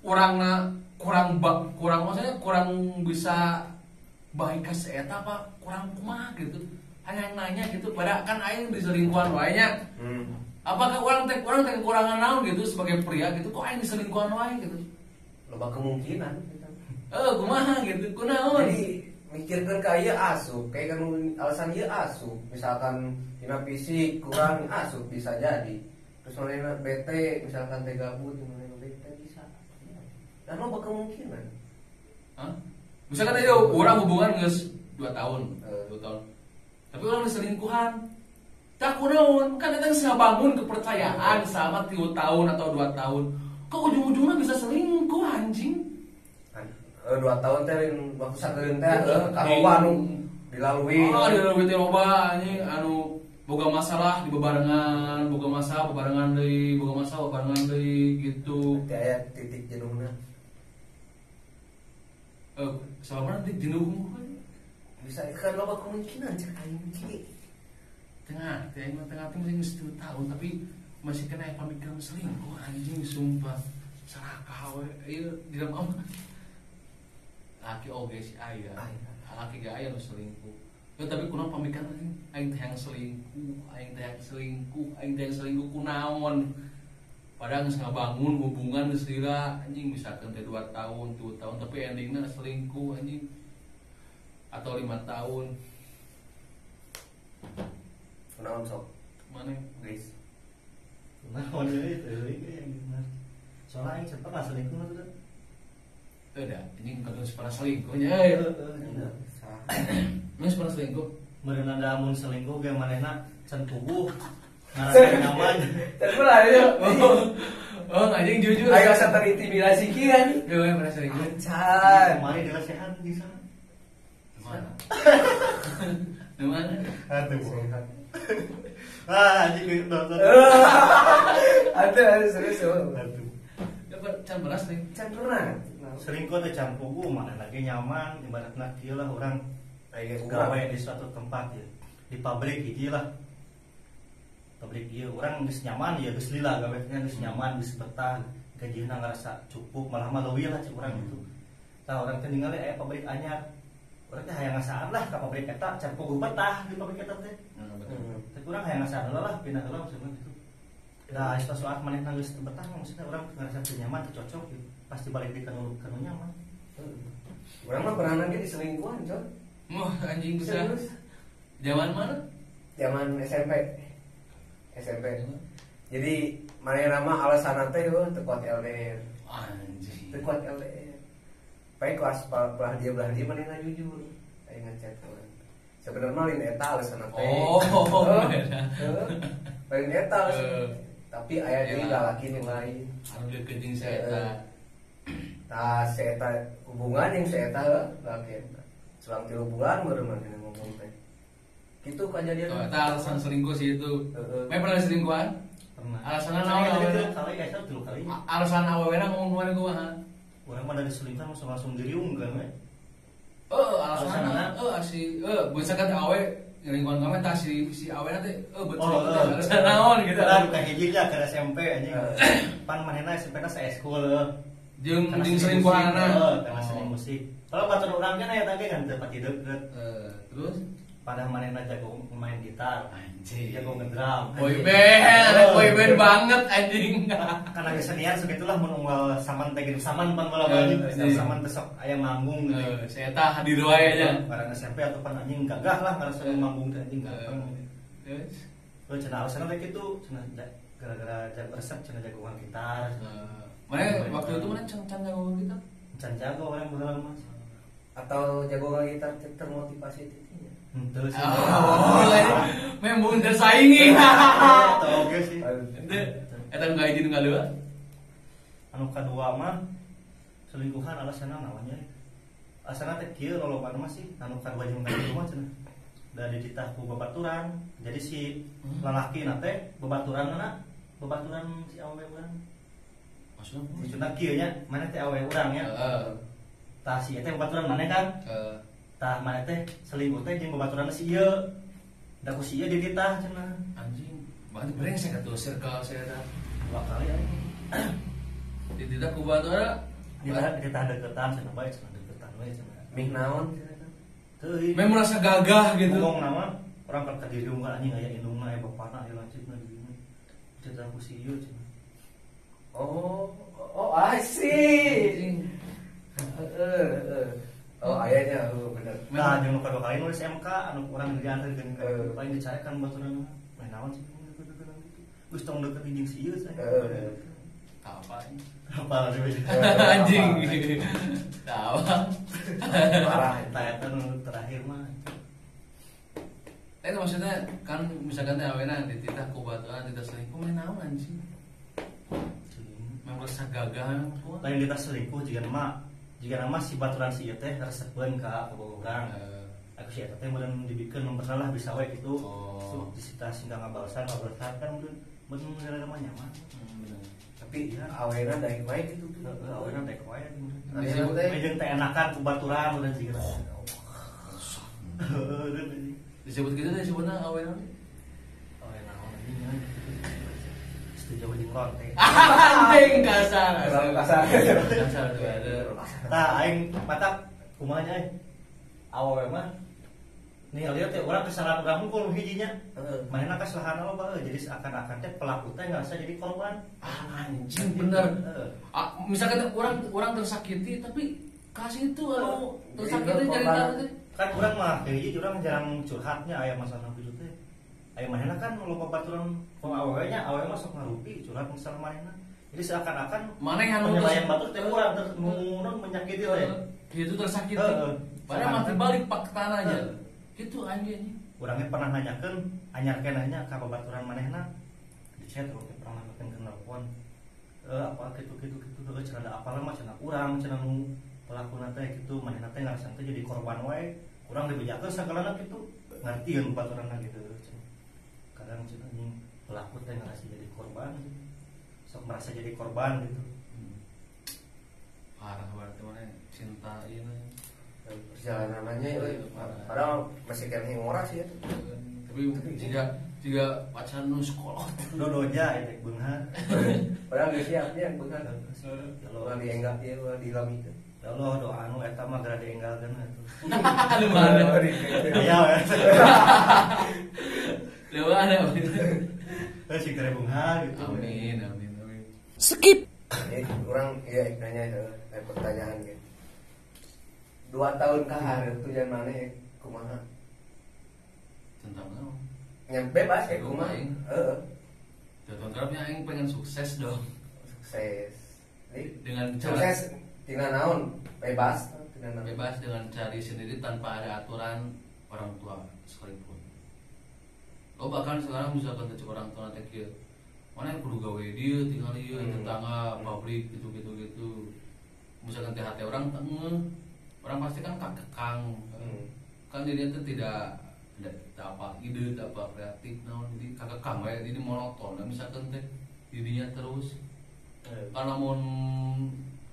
urangna kurang maksudnya kurang bisa baik ka si eta apa kurang kumaha gitu. Hanya yang nanya gitu pada kan aing diselingkuhan wae nya. Apakah urang teh kekurangan naon gitu sebagai pria gitu kok aing diselingkuhan wae gitu. Loba kemungkinan kumaha gitu kunaon jadi mikirkeun ka ieu asup, kayak kan alasan ieu asup, misalkan dina fisik kurang asup bisa jadi. Terus manehna bete, misalkan teh gabut manehna bete bisa. Dan loba kemungkinan. Hah? Misalkan aja orang hubungan geus 2 tahun, 2 tahun. Tapi orang selingkuhan. Tak kunaon, kan eta geus ngabangun kepercayaan sama 3 tahun atau 2 tahun. Kok ujung-ujungnya bisa selingkuh anjing? 2 tahun teh waktu sakeun teh karoba anu dilalui. Oh, dilalui teh loba anjing anu boga masalah di bebarengan, boga masalah bebarengan deui, boga masalah bebarengan deui gitu. Teh aya titik jenuhna. Sababna titik jenuh bisa kan loba kemungkinan cek aing cik. Tengah, teh aing tengah teh geus 3 tahun tapi masih kena pamikiran selingkuh anjing sumpah. Sarakah we ieu di dalam amat. Laki oge si aya. Laki ge aya nu selingkuh. Ya, tapi kunaon pamikiran aing teh yang selingkuh, aing teh yang selingkuh, aing teh yang selingkuh kunaon. Padahal geus ngabangun hubungan geus lila anjing misalkan teh 2 tahun, 3 tahun tapi endingna selingkuh anjing. Atau 5 tahun. Kunaon sok? Mana guys? Kunaon deui teuing yang bener. Soalnya aing cepet lah selingkuh tuh. Udah, anjing kudu pernah selingkuhnya. Heeh. Geus pernah selingkuh. Meureun da mun selingkuh ge manehna can tubuh ngarasa nyaman. Can pernah ieu. Oh, anjing jujur. Ayo asa terintimidasi kieu anjing. Dewe pernah selingkuh. Can. Kemarin dilesehan di sana. Mana? Di mana? Aduh. Ah, anjing gitu. Aduh, serius. Aduh. Can pernah selingkuh. Can pernah. Selingkuh teh can puguh mana lagi nyaman ibaratna kieu lah urang gawe di suatu tempat ya. Di pabrik hiji lah. Pabrik ieu urang geus nyaman ya geus lila gawe nya geus nyaman geus betah gajina ngarasa cukup malah mah leuwih lah cek urang gitu. Tah urang teh ningali aya pabrik anyar. Urang teh hayang ngasaan lah ka pabrik eta can puguh betah di pabrik eta teh. Teh urang hayang ngasaan heula lah pindah heula maksudna gitu. Nah, suatu saat manehna geus teu betah maksudnya urang ngarasa teu nyaman teu cocok gitu. Pasti balik di kanu nyaman. Urang mah pernah ge diselingkuhan, coy. Wah, anjing bisa. Zaman mana? Zaman SMP. SMP. Jadi manehna mah alasan teh heuh teu kuat LDR. Anjing. Teu kuat LDR. Baik kelas belah dia manehna jujur. Aing ngechat urang. Sebenarnya lain eta alasan teh. Oh, lain eta alasan. Tapi aya deui lalaki nu lain. Anu deukeut jeung si eta. Tah si eta hubungan jeung si eta heuh lalaki eta. Selang 3 bulan meureun manehna ngomong teh. Kitu kajadian. Oh, eta alasan selingkuh sih itu. Heeh. Pernah selingkuhan? Pernah. Alasanna naon? Kali eta 3 kali. Alasan awewena ngomong kemana kumaha? Urang mah dari selingkuhan langsung diriung kan we. Heeh, alasanna heeh si heeh misalkan awe lingkungan kami tah si awena teh betul alasan naon gitu. Lah ka hiji nya ke SMP anjing. Pan manehna SMP na saeskul jeung jeung selingkuhanna. Heeh, karena seni musik. Kalau batur urang kan aya teh kan teu pati deukeut. Terus pada manehna jago main gitar, anjing. Jago ngedrum. Boy band, boy band banget anjing. Karena kesenian segitulah mun unggal saman teh gitu, saman pan bola balik, saman teh sok aya manggung gitu. Saya tah hadir wae nya. Barang SMP atau pan anjing gagah lah ngarasa manggung teh anjing gagah. Terus terus cenah alasanna teh kitu, cenah gara-gara jago resep cenah jago gitar. Mana waktu itu mana can jago gitar? Can jago orang baheula mah. Atau jago gitar termotivasi titinya. Henteu sih. Oh, membung tersaingi. Eta oge sih. Eta nu kahiji nu kadua? Anu kadua mah selingkuhan alasanna naonnya? Alasanna teh kieu lolobana mah sih anu kadua jeung katilu mah cenah. Da dititah ku babaturan. Jadi si lalaki na teh babaturanna babaturan si awewe urang. Maksudna maksudna kieu nya, maneh teh awewe urang nya. Heeh. Tah si eta babaturan maneh kan? Heeh. Tah maneh teh selingkuh teh jeung babaturanna si ieu. Da ku si ieu dititah cenah. Anjing, berarti brengsek atuh circle saya tah. Dua kali anjing. Dititah ku babaturanna dititah deketan cenah bae cenah deketan we cenah. Mih naon cenah. Teuing. Meh merasa gagah gitu. Ngomong nama orang kan ka diriung kan anjing aya indungna aya bapana aya lanceukna di dieu. Dititah ku si ieu cenah. Oh, oh, I see. Heeh, heeh. Oh, ayahnya, oh, benar. Bener. Nah, jeung nu kadua kali nulis MK anu urang diantarkeun paling dicarekan baturan mah naon sih gitu. Geus tong deket jeung si ieu saya. Apa ini? Apa sih? Anjing. Tahu. Parah eta nu terakhir mah. Itu maksudnya kan misalkan teh awena dititah ku baturan dititah selingkuh mah naon anjing. Memang rasa gagah lain dititah selingkuh jika nama si baturan si ieu teh resepeun ka kabogoh urang. Aku si eta teh meureun dibikeun mempersalah bisa we gitu. Oh. Disita singka ngabalesan kan meureun gara-gara mah nyaman. Tapi awena daek wae gitu. Heeh, awena daek wae. Disebut teh enakan ku baturan meureun sih. Disebut gitu teh sebutna awena. Awena anjing setuju jeung lonte. Anjing kasar. Terlalu kasar. Kasar tuh ada. Tah aing matak kumaha nya euy. Awewe mah nih lihat teh urang kesalahan urang hungkul hijinya. Manehna kesalahan loba jadi seakan-akan teh pelaku teh ngerasa jadi korban. Ah anjing bener. Misalkan orang tersakiti tapi kasih itu anu tersakiti cerita teh. Kan urang mah hiji urang jarang curhatnya aya masalah kitu teh. Aya manehna kan loba baturan kong awewe nya awewe mah sok ngarupi curhat masalah manehna. Jadi seakan-akan maneh anu penyelesaian batur teh urang terus nu menyakiti teh. Gitu tersakiti. Padahal mati balik faktana aja. Gitu anjing. Urangnya pernah nanyakeun anyar kenehnya ka babaturan manehna di chat urang pernah nanyakeun ke nelpon. Apa kitu heueuh cenah da apal mah cenah urang cenah nu pelakuna teh kitu manehna teh ngarasa teh jadi korban wae. Urang dibejakeun sagalana kitu ngartieun babaturanna gitu. Kadang cenah anjing pelaku teh ngarasa jadi korban gitu. Sok merasa jadi korban gitu. Parah berarti mana cinta ieu perjalanannya itu padahal masih kena ngora sih ya. Tapi jika pacaran nu sekolah dodoja itu beunghar. Padahal geus siapnya beunghar. Kalau dienggap ieu di lami teh. Ya Allah doa anu eta mah geura dienggalkeun atuh. Lu mana? Aya we. Lu mana? Heuh sing tere beunghar gitu. Amin amin amin. Skip. Urang ieu nanya pertanyaan gitu. 2 tahun ka hareup tujuan maneh kumaha? Tentang naon? Nya bebas kayak kumaha. Heeh. 2 tahun karepnya aing pengen sukses dong. Sukses. Dengan cara sukses tina naon? Bebas, tina naon? Bebas dengan cari sendiri tanpa ada aturan orang tua sekalipun. Oh bahkan sekarang misalkan cek orang tua teh kieu. Mana yang kudu gawe dieu tinggal ieu tetangga pabrik gitu-gitu gitu. Misalkan teh hate orang teu orang pasti kan kakekang kan jadi itu tidak apa ide tidak apa kreatif naon jadi kakekang we jadi monoton nah, misalkan teh dirinya terus karena mun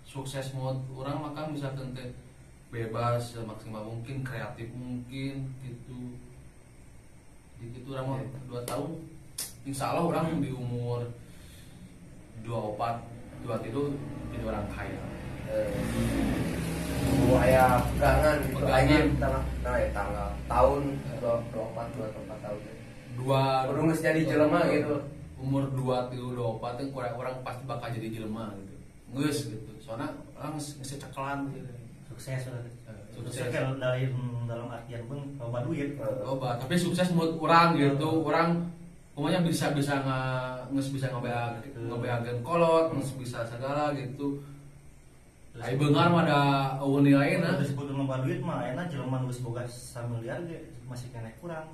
sukses mod orang maka misalkan teh bebas maksimal mungkin kreatif mungkin gitu jadi gitu orang mah 2 tahun insya Allah orang di umur 24 23 jadi orang kaya. Aya pegangan gitu lagi tanggal tahun 24 24 tahun. 2 kudu geus jadi jelema gitu. Umur 23 24 teh orang pasti bakal jadi jelema gitu. Geus gitu. Soalnya orang geus ceklan gitu. Sukses sukses dari dalam artian pun loba duit. Loba, tapi sukses menurut orang gitu. Orang pokoknya bisa geus bisa ngabeakeun kolot, geus bisa segala gitu. Ai beungar mah da eueun nilaina. Disebut loba duit mah ayeuna jelema nu geus boga samiliar ge masih keneh kurang.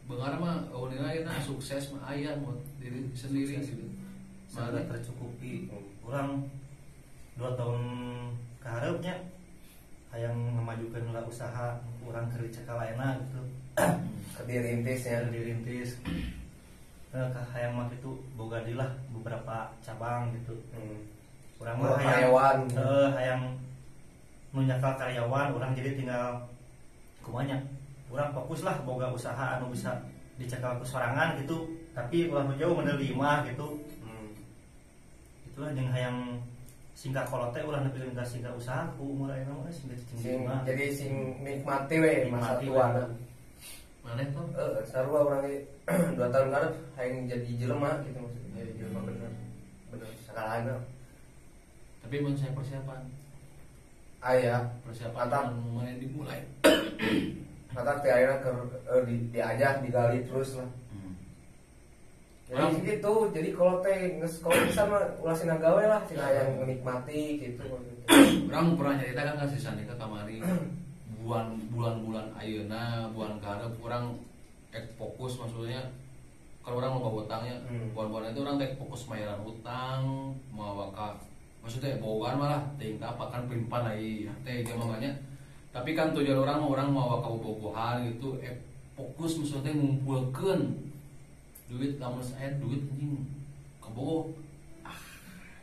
Beungar mah eueun nilaina sukses mah aya mun diri sendiri gitu. Segala tercukupi. Urang 2 tahun ka hareupnya hayang ngemajukeun lah usaha urang keur dicekal ayeuna gitu. Keur dirintis nya, dirintis. Hayang mah kitu boga deui lah beberapa cabang gitu. Urang mah hayang hayang nu nyakal karyawan urang jadi tinggal kumanya urang fokus lah boga usaha anu bisa dicekal ku sorangan gitu tapi ulah nu jauh mendel lima gitu. Itulah jeung hayang singkat kolot teh ulah nepi ka singkat usaha ku umur ayeuna mah singkat cicing lima. Jadi sing nikmati we masa tua. Maneh tuh? Sarua urang ge 2 tahun karep hayang jadi jelema gitu maksudnya jadi jelema bener. Bener sakalana. Tapi mun saya persiapan. Aya, persiapan mulai dimulai. Mata teh ayeuna keur diajak digali terus lah. Jadi gitu, jadi kalau teh geus kalau bisa mah ulah sina gawe lah, sina hayang menikmati gitu. Urang pernah nyarita kan ka si Sandika kamari bulan-bulan ayeuna, bulan karep urang ek fokus maksudnya kalau orang loba hutangnya, bulan-bulan itu orang teh fokus mayaran hutang, mawa ka maksudnya bogaan malah teuing apa kan pelimpan lagi teh dia makanya. Tapi kan tujuan orang mah orang mawa ka bobogohan gitu, fokus maksudnya ngumpulkeun duit lamun saya duit anjing kebo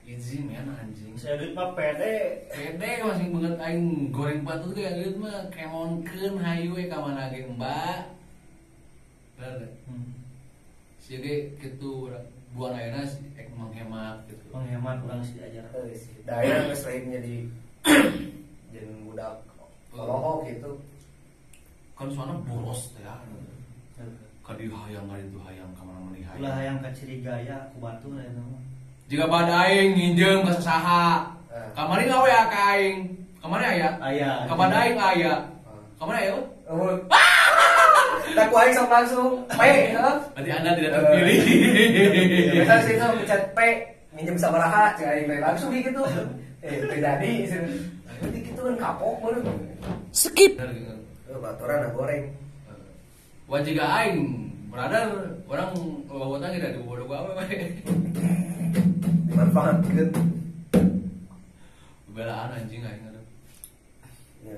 izin men anjing. Saya duit mah pede. Pede masih banget aing goreng patut ge duit mah kemonkeun hayu we ka mana ge mbak. Bener. Si ge kitu buan ayeuna ek menghemat gitu. Menghemat urang sih diajar. Heuh sih. Da ayeuna geus lain jadi jeung budak olohok gitu. Kan soalna boros teh ya. Ka dieu hayang ka ditu hayang ka mana-mana hayang. Ulah hayang ka Cirigaya ku batur eta mah. Jika pada aing nginjem ka sasaha. Kamari ngawe ka aing. Kamari aya? Aya. Ka pada aing aya. Kamari aya? Eueuh. Tak ku aing sok langsung P, heuh. Berarti Anda tidak terpilih. Biasa sih itu pencet P, minjem sabaraha cek aing langsung gitu. Teu jadi. Berarti kitu kan kapok meureun. Skip. Baturan goreng. Wah jika aing brother orang loba hutang geus dibodoh ku awe we. Dimanfaatkeun. Bebelaan anjing aing aduh. Ya,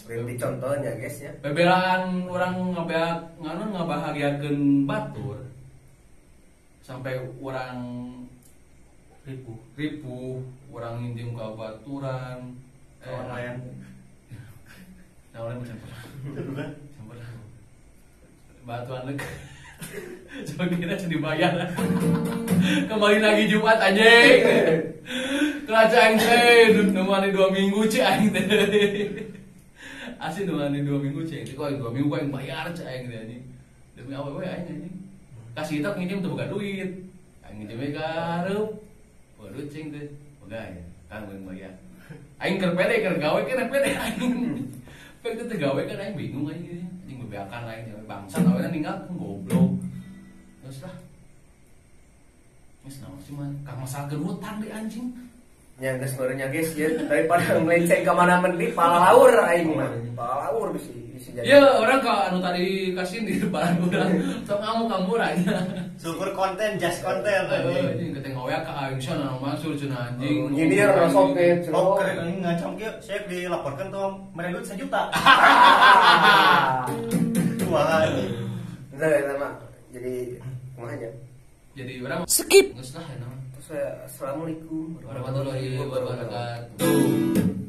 rinti contohnya guys ya. Bebelaan orang ngabeak nganu ngabahagiakeun batur. Sampai orang ripuh, orang nginjem ka baturan, orang lain. Nah, orang campur. Campur. Batuan leg. Coba kita jadi bayar. Kembali lagi Jumat anjing. Kelaca aing teh nemani 2 minggu cek aing teh. Asli nemani 2 minggu cek. Kok aing 2 minggu aing bayar cek aing teh anjing. Demi awewe aing anjing. Kasih itu nginjem teu boga duit. Aing nginjem ka hareup. Boga duit cing teh. Boga ya. Kan aing bayar. Aing keur pede keur gawe kan pede aing. Pek teu gawe kan aing bingung anjing. Anjing bebeakan aing bangsat awena ninggalkeun goblok. Terus lah. Geus naon sih mah ka masalahkeun hutang deui anjing. Nya geus meureun nya geus ieu daripada melenceng ka mana mendi palaur aing mah. Palaur bisi jadi. Ieu urang ka anu tadi kasin di depan urang. Sok ngamuk ka murah nya. Syukur konten jas konten anjing. Anjing keteng ngoyak ka aing sia Mansur cenah anjing. Nyindir sok ge. Oh, keren ngacam kieu saya dilaporkan tuh mere duit 1 juta. Wah anjing. Enggak eta mah jadi kumaha nya? Jadi urang skip. Geus lah eta mah. Terus saya assalamualaikum warahmatullahi wabarakatuh.